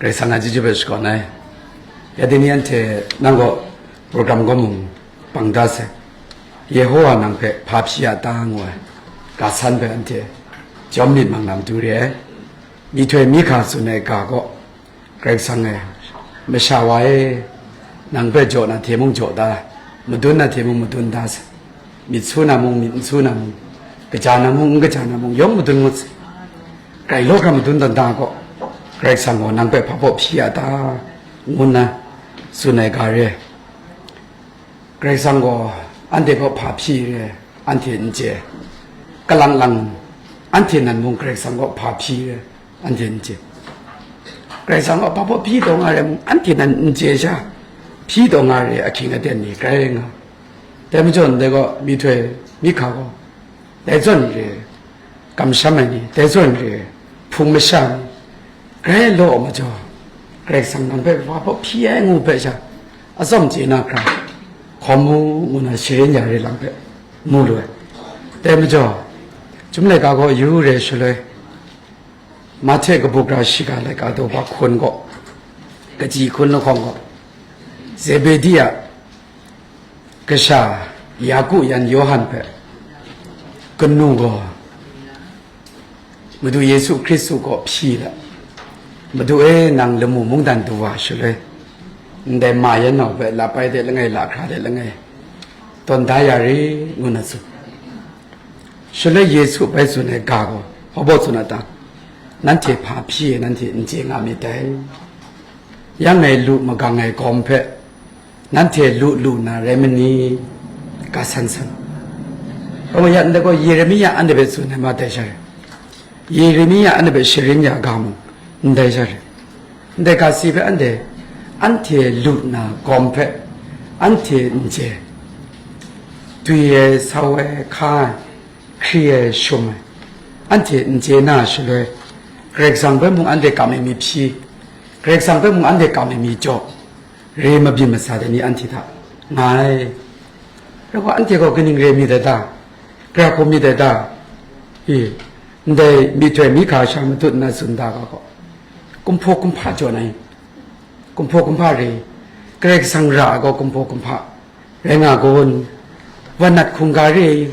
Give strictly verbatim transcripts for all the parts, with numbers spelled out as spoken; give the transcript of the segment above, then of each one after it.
Karai Kasang a chyeju hpe shakawn ai. Ya dai ni anhte nang kaw program gaw mung pang da sai. Yehowa nang hpe hpa hpyi a ta ngu ai ga san hpe anhte jawm myit mang na matu re ai. Myihtoi myi hkra tsun ai ga gaw, Karai Kasang e, masha wa e, nang hpe jaw na hte mung jaw da, madun na hte mung madun da sai. Myit su na mung, myit n su na mung, kaja na mung, n kaja na mung, yawng madun ngut sai. Grai law hkra madun dan da gaw, Karai Kasang gaw nang hpe hpa baw hpyi a ta, ngu nna tsun ai ga re. Karai Kasang gaw anhte kaw hpa hpyi re, anhte n chye. Kalang lang, anhte nan mung Karai Kasang kaw hpa hpyi re, anhte n chye. Karai Kasang kaw hpa baw hpyi taw nga re mung, anhte nan n chye sha, hpyi taw nga re ahkying aten ni grai nga. Dai majaw ndai gaw myihtoi myi hkra gaw, dai zawn re, kamsham ai ni, dai zawn re, hpung masha ni, grai law majaw, Karai Kasang nang hpe wa hpaw hpyi ai ngu hpe sha, atsawm chye na hkra, hkawm mu ngu na sharin ya re lam hpe mu lu ai. Dai majaw, Chyum laika gaw yu re shaloi, Mahte kabu gara shiga laika daw ba hkun gaw, kaji hkun lahkawng gaw, Zebedi a kasha Yaku yan Yawhan hpe kanu gaw, Madu Yesu Hkristu kaw hpyi let, "Madu e, nang lamu mungdan du wa shaloi, ndai ma yan nau hpe lapai de langai, lahkra de langai, tawn da ya re," ngu na tsun. Shaloi Yesu bai tsun ai ga gaw, hpa baw tsun a ta? "Nanhte hpa hpyi e, nanhte n chye nga myit dai. Yang ngai lu magang ai gawm hpe, nanhte lu lu na rai ma ni?" Ga san san. Kawa ya ndai gaw, Yeremia anhte hpe tsun ai ma dai sha re. Yeremia anhte hpe sharin ya ga mung ndai sha re. Ndai ga si hpe anhte, anhte lu na gawm hpe, anhte n chye. Twi ai, sau ai, hka ai, hkri ai, shum ai, anhte n chye na shaloi, Karai Kasang hpe mung anhte kam ai mi hpyi, Karai Kasang hpe mung anhte kam ai mi jaw, re mabyin masa dai ni anhte hta nga ai. Rai gaw, anhte gaw kaning re myit dai ta? Gara hkum myit dai ta? I, ndai myihtoi myi hkra sha matut nna tsun da ga gaw, kumhpaw kumhpa jaw na i? Kumhpaw kumhpa re, Karai Kasang ra ai gaw kumhpaw kumhpa rai nga kun, wanat hkungga re,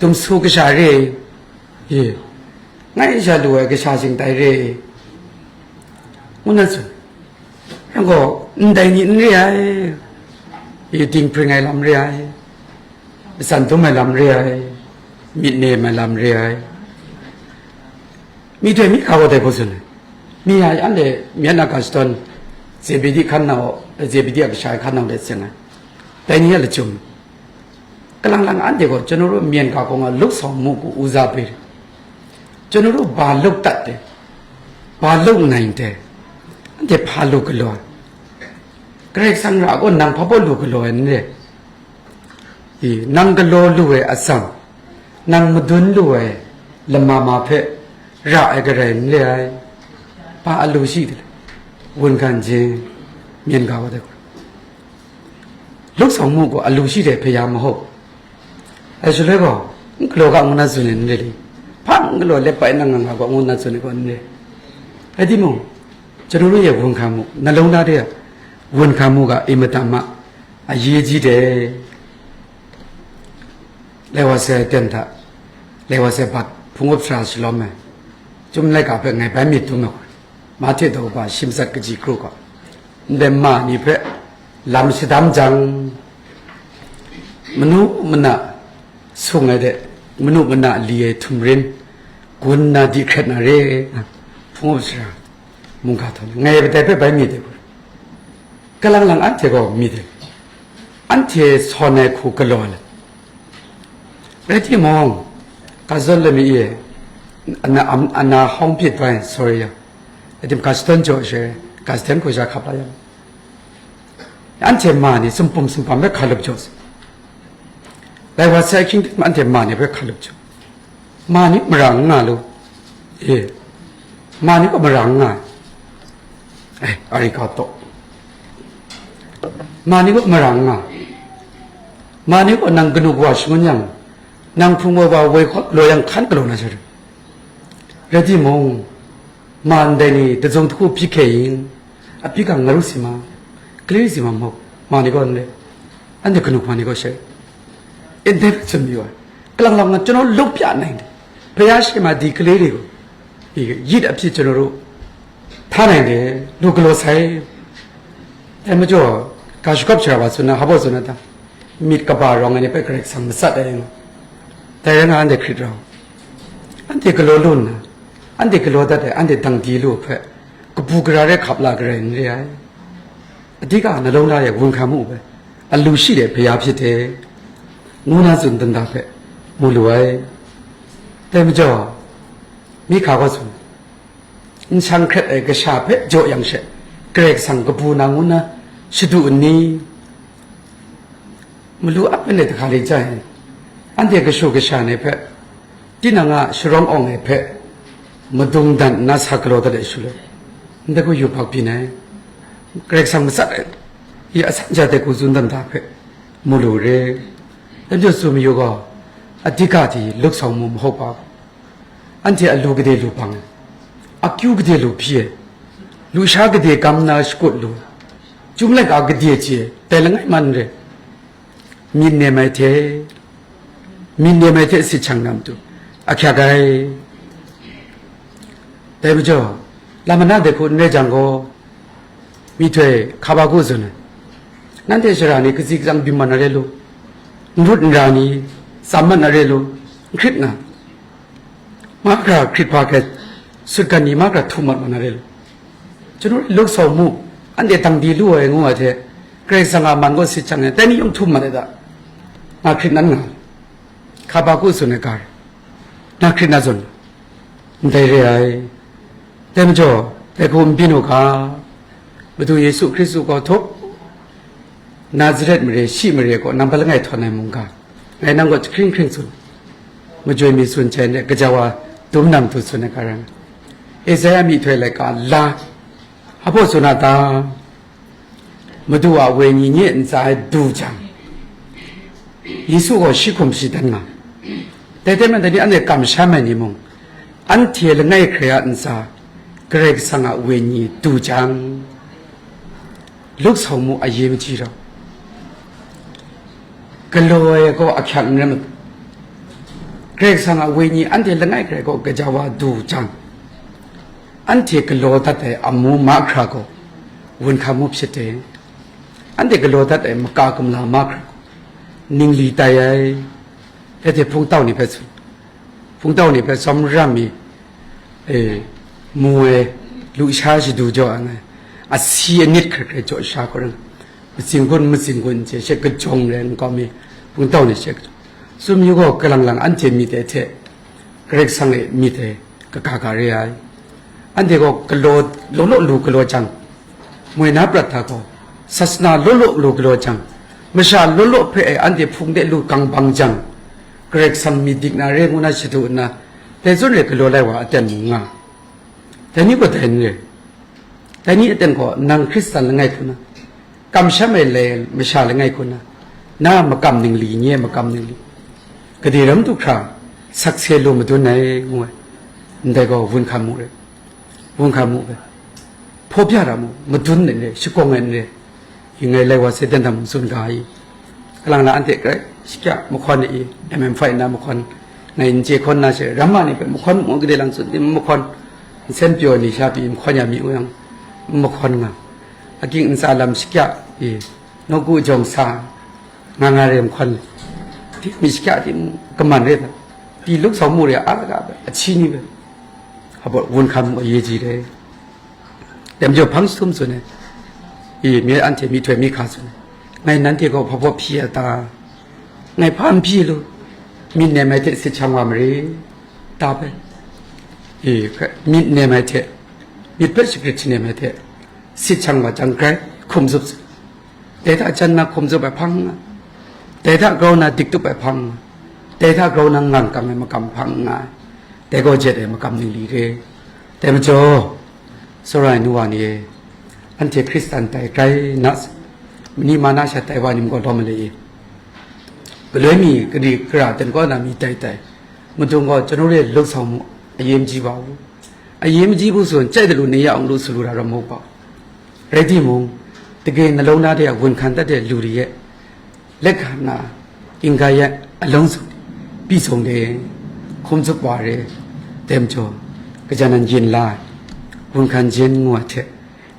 dumsu kasha re, i, ngai sha lu ai kasha shingtai re, ngu na tsun. Yang gaw, ndai ni n re ai, i, dinghpring ai lam re ai, matsan dum ai lam re ai, myit nem ai lam re ai. Myihtoi myi hkra gaw dai hku tsun ai. Mi ai anhte, myen a ga shadawn, Zebedi hkan nau, Zebedi a kasha ai hkan nau let seng ai. Dai ni a lachyum, kalang lang anhte gaw, ကျွန်တော်တို့ မင်္ဂလာဆောင်မှုကို ဦးစားပေးတယ်။ ကျွန်တော်တို့ ဘာလုပ်တတ်တယ်။ ဘာလုပ်နိုင်တယ်။ အဲ့ဒါဘာလို့ကလော်။ ခရစ်စံရာကို နံပါတ်လို့ကလော်နေတယ်။ ဒီ နံကလော်လို့ရဲ့အဆံ နံမဒွန်းလို့ရဲ့ လမမဖက် ရအကရင်လေ။ ဘာအလိုရှိတယ်။ ဝန်ခံခြင်း မင်္ဂလာဝတ်တဲ့ လုပ်ဆောင်မှုကို အလိုရှိတဲ့ဘုရားမဟုတ်။ အဲဆိုလည်းကော ကလောကငုံနာစွနေနေလေ။ ဖန်ကလောလက်ပိုက်နငငါကငုံနာစွနေကောနေ။ အဲ့ဒီမို့ ကျွန်တော်တို့ရဲ့ဝန်ခံမှု နှလုံးသားထဲက ဝန်ခံမှုက အင်မတန်မှ အရေးကြီးတယ်။ လဲဝါဆဲတန်တာ လဲဝါဆဲဘတ် ဖုံငုပ်စရာစလောမဲ ကျုံးလိုက်ကပဲ ငယ်ပိုင်းမြစ်တူးနော် မထေတော့က ရှင်းစက်ကကြီး ကြိုးက ဘယ်မှာနေဖက် လမ်းစတမ်းကြောင့် မနုမန ဆုံးရတဲ့ မနုမန လီရဲ့ ထုံရင် ကွန်းနာဒီခရက်နာရဲ ဖုံးစရာ မုန်ကားထော် ငယ်ပတဲဖက်ပိုင်းမြစ်တယ် ကလန်လန်အန်ထေကောမီးတယ် အန်ထေ စော်နယ်ခုကလော်လဲ ရတိမောင် ကဇော်လမီးရဲ့ အနာ အနာဟောင်းဖြစ်သွားရင် sorry ရ အဲ့ဒီကစတန်ကျော်ရှယ် ကစတန်ကိုရှာခပ်လာရ အန်ထေမာနေ စံပုံစံပံပဲခါလုပ်ကျော် လိုက်ဝါဆဲခင်းမန်ထေမာနေပဲခါလုပ်ကျော် မာနေမရငါလို့ အေး မာနေကမရငါ အဲ အရိကတော့ မာနေကမရငါ မာနေကနံကနုကွာရှုံးညံ နံဖုံဝဲဝါဝဲခေါ်လော်ယံခန်းကလော်နာဆရာ ရတိမောင် Ma ndai ni dazung hku byi hkye yin, a byi gang nga ru si ma, kali ru si ma muk, ma ni gaw n re, anhte kanu hpa ni gaw she, ndai hpe tsun mayu ai. Kalang lang nga, ကျွန်တော် လုပ်ပြနိုင်တယ်။ ဘုရားရှင်မှာ ဒီကလေးတွေကို ဒီယစ်အဖြစ် ကျွန်တော်တို့ ထားနိုင်တယ်။ လူကလော်ဆိုင်။ အဲမကျော် ကာရှုကပ်ချရာပါဆိုနာ ဟောဖို့ဆိုနာတာ မိတ်ကပါရောင်ငယ်နဲ့ပဲ ကြိုက်ဆံမစတ်တယ်နော်။ တရားငါအန်တဲ့ခရစ်တော် အန်တဲ့ကလော်လွန်းနာ အန်တဲ့ကလော်တတ်တယ် အန်တဲ့တန်တီလို့ဖက် ကပူကရာတဲ့ခပ်လာကြတယ်နေရ။ အဓိက နှလုံးသားရဲ့ ဝန်ခံမှုပဲ။ အလိုရှိတဲ့ ဘုရားဖြစ်တယ်။ ငိုနာစွန်တန်တာပဲ မူလိုဝဲ။ တဲမကျော် မိခါကဆို N shang hkret ai kasha hpe jaw yang she, Karai Kasang kabu na ngu na shadu nni, malu ap ai hta hkra le ja yang, anhte kashu kasha ni hpe, tinang a sharawng awng ai hpe, madung dan nna sa galaw dat ai shaloi, ndai hku yu bak byin ai. Karai Kasang matsat ai, ya asan ja dai hku tsun dan da hpe, mu lu re. Anhte tsun mayu gaw, adhika hte luk sau mu mahkra ba. Anhte alu gade lu bang ai, akyu gade lu hpyi ai, lusha gade gam na shakut lu, chyum laika gade chye ai, dai langai man re, myit nem ai hte, myit nem ai hte sit shang na matu, ahkyak ai. Dai majaw, lam mana de hku n rai jang gaw, myihtoi hka ba ku tsun ai, nanhte shara ni katsi katsang byin mat na re lu, n rut n ra ni, tsam mat na re lu, n hkrit na, mahkra hkrit hpa hkrai sutgan ni mahkra htum mat mat na re lu. ကျွန်တော်တို့ လုပ်ဆောင်မှု အန်တေတံဒီလူဝဲငိုဝဲတဲ့ ကရစ်စံငါမန်ကိုစစ်ချံနဲ့ တနည်းအောင်ထုမှတ်တဲ့ နာခရစ်နန်းငါ ခါပါကုစုနဲ့ကား နာခရစ်နာဇွန် ဒဲရဲတဲမကျော် တဲခုံပြင်းတို့က ဘသူယေရှုခရစ်သူကိုထုတ် နာဇရက်မရေ ရှိမရေကို နံပါတ်ငယ်ထော်နိုင်မုန်က ငယ်နံပါတ်ခရင်ခရင်စွန် မကြွေမီစွန်ချဲနဲ့ ကကြဝါဒုံနံသူစွန်နဲ့ကရံ ဧဇာယမီထွဲလက်ကလာ အဖို့စွန်နာတာ မတူဝဲညီညွတ်စာဒူချံ ယေရှုကိုရှိခုံရှိတန်းမှာတဲတဲမဲ့တနည်းအနေကမ်ရှာမဲ့ညီမုံ အန်တီလငယ်ခရယာန်စာ ကရစ်စံငါဝိညာဉ်တူချံ လုပ်ဆောင်မှုအရေးမကြီးတော့ ကလော်ရဲ့ကောအခက်အခဲမကရစ်စံငါဝိညာဉ်အန်တီလငယ်ခရယာကိုကကြဝါဒူချံ အန်တီကလော်တတ်တဲ့အမူမအခရာကိုဝန်ခံမှုဖြစ်တယ်။ အန်တီကလော်တတ်တဲ့မကာကမလာမအခရာကိုနင်းလီတိုင်ရိုင်တဲ့ဖုံတောက်နေဖက်ဆူ ဖုံတောက်နေဖက်ဆူ မရမီ အဲမူဝဲလူရှားရှိသူကြောင့်အငယ်အစီအနစ်ခက်ခဲကြောင့်ရှားကိုရင်မစင်ကွန်းမစင်ကွန်းချေရှက်ကကြုံရင်ကောင်းမီဖုံတောက်နေရှက်ကစုမျိုးကကလင်လင်အန်တီမီတဲ့ထဲ ကရစ်စံငါမီတဲ့ ကကာကရဲအိုင် အန်တေကောကလောလောလောလူကလောချံ မွေနာပြတ်တာကော ဆာစနာလောလောလူကလောချံ မရှာလောလောဖဲအန်တေဖုန်တဲ့လူကံဘံချံ ကရစ်စံမီဒိကနာရဲငုနာရှိတူနာ တဲစွန်ရဲကလောလိုက်ဝါအတဲမူငါ တဲနည်းကတဲနည်း တဲနည်းအတဲကောနံခရစ်စံလငယ်ခုနာ ကမ်ရှမ်းလေမရှာလငယ်ခုနာ နာမကမ်နင်းလီညဲမကမ်နင်းလီ ကတိရမ်တုခရာ ဆက်ဆဲလိုမတွန်းနိုင်ငွေ န်တဲကောဝန်ခံမှုရဲ ဝန်ခံမှုပဲဖော်ပြတာမို့မတွန်းနိုင်လေရှိကောင်းငယ်နေရင်ငယ်လဲဝါစေတန်တမှုစွန်ကား ကလင်လာအန်တေကရရှိကမခွန်နေ MM five နာမခွန် နိုင်ကြေခွန်နာရှေရမ္မနေပဲမခွန်မွန်ကလေးလံစွန်တင်မခွန် စံပြောနေရှာပြီးမခွန်ရမီဦးအောင်မခွန်ငါအကင်းအစာလမ်းရှိက နော့ကူအကြောင်းစာငါငါရဲမခွန်တီမီရှိကတီကမန်ရဲတီလုကဆောင်မှုရဲအားကပဲအချီးနှီးပဲဟောပေါ့ဝန်ခံမှုအရေးကြီးတယ် တမကျော်ဖမ်းစုံစုံနဲ့အေးမြေအန်တီမီထွဲမီခါစုံနဲ့ငါနန်းတီကောဖဖော်ဖြေတာငါဖမ်းဖြေလို့မြင့်နေမဲ့တဲ့စစ်ချောင်းဝါမရေတာပဲအေးမြင့်နေမဲ့တဲ့မြင့်ပဲစကရစ်နေမဲ့တဲ့စစ်ချောင်းဝါကြံကြဲခုံစုပ် တဲထကျန်နာခုံစုပ်ပဲဖမ်းငါတဲထကြောနာဒိကတုပ်ပဲဖမ်းငါတဲထကြောနာငန်ကံပဲမကံဖမ်းငါတဲကောကျက်ပဲမကံနင်းလီရဲတဲမကျော်စောရိုင်နူဝါနေအန်တီခရစ်စတန်တိုင်ကြိုင်နာမနီမာနာရှာတိုင်ဝါနံကောလောမလေးကလွဲမီကဒီကရာတန်ကောနာမီတိုင်တိုင်မတုံကောကျွန်တော်ရဲ့လှုပ်ဆောင်မှုအရေးမကြီးပါဘူး အရေးမကြီးဘူးဆိုရင် ကြိုက်သလိုနေရအောင်လို့ ဆိုလိုတာတော့ မဟုတ်ပါဘူး။ ရယ်တီမုံ တကယ်နှလုံးသားထဲက ဝန်ခံတတ်တဲ့လူတွေရဲ့ လက်ခံတာ အင်္ဂါရပ် အလုံးစုံ ပြည့်စုံတယ်။ ခုံးစွပ်ပွားတယ်။ တဲမကျော် ကကြာနံရင်လာ ဝန်ခံခြင်းငွေထက်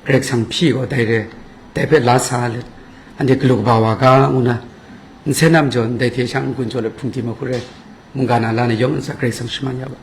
ကြိုက်ဆောင်ဖြစ်ကို တိုက်တယ်။ တိုက်ဖက်လာစားလို့ အန်ဒီကလုတ်ကဘာဝါကငုံနာ နဆဲနမ်ကျော် တိုက်ထေရှောင်းကွန်ကျော်လည်း ဖုန်တီမခုရဲ မုန်ကနာလာနဲ့ ရောင်းစား ကြိုက်ဆောင်ရှိမှရပါ